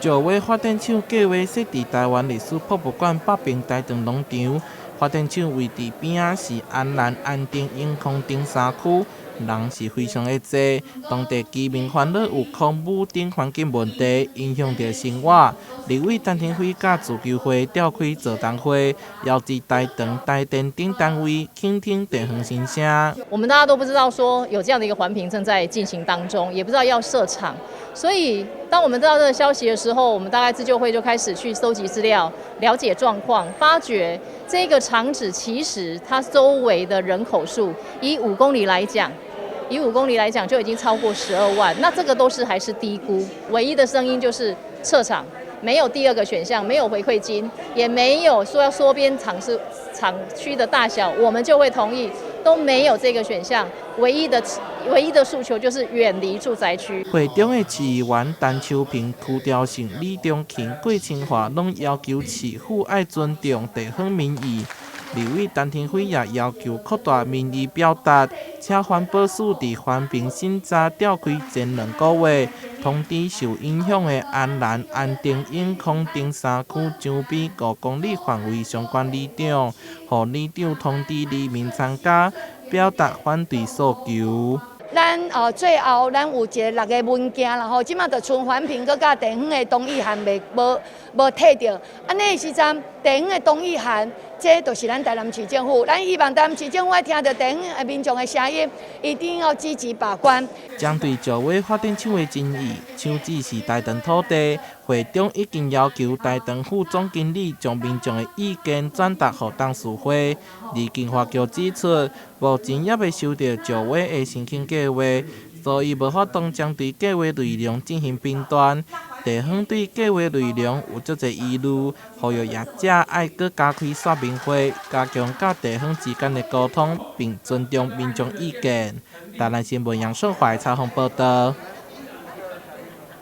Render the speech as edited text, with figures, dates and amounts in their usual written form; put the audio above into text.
石尾發電廠計劃設佇臺灣歷史博物館北爿大長農場，發電廠位置邊仔是安瀾、安定、永康等三區，人是非常的濟。當地居民煩惱有空污等環境問題，影響著生活。立委陳亭妃佮自救會召開座談會，邀集大長、台電等單位傾聽地方心聲。我們大家都不知道說有這樣的一個環評正在進行當中，也不知道要設廠，所以當我們知道這個消息的時候，我們大概自救會就開始去蒐集資料，了解狀況，發覺這個廠址其實它周圍的人口數，以五公里來講，以五公里來講就已經超過12萬，那這個都是還是低估。唯一的聲音就是撤廠，沒有第二個選項，沒有回饋金，也沒有說要縮編廠是廠區的大小，我們就會同意，都沒有這個選項。唯一的訴求就是遠離住宅區。會中的市議員陳秋萍、區調勝、李中勤、郭清華攏要求市府愛尊重地方民意。立委陳亭妃也要求擴大民意表達，請環保署佇環評審查召開前2個月，通知受影響的安瀾、安定、永康等三區周邊5公里範圍相關里長，予里長通知里民參加，表達反對訴求。咱最後咱有一个六个文件啦吼，這馬就賰環評閣佮地方的同意函未無無提著，按呢時陣地方的同意函，這就是咱台南市政府，咱希望台南市政府愛聽著地方的民眾的聲音，一定要積極把關。針對石尾發電廠的爭議，廠址是大長土地，會長已經要求大長副總經理將民眾的意見轉達予董事會。而經發局指出，目前猶未收著石尾的申請計劃，所以無法度針對計劃內容進行評斷。地方對計劃內容有足濟疑慮，呼籲業者愛閣加開說明會，加強佮地方之間的溝通，並尊重民眾意見。台南新聞楊順懷採訪報道。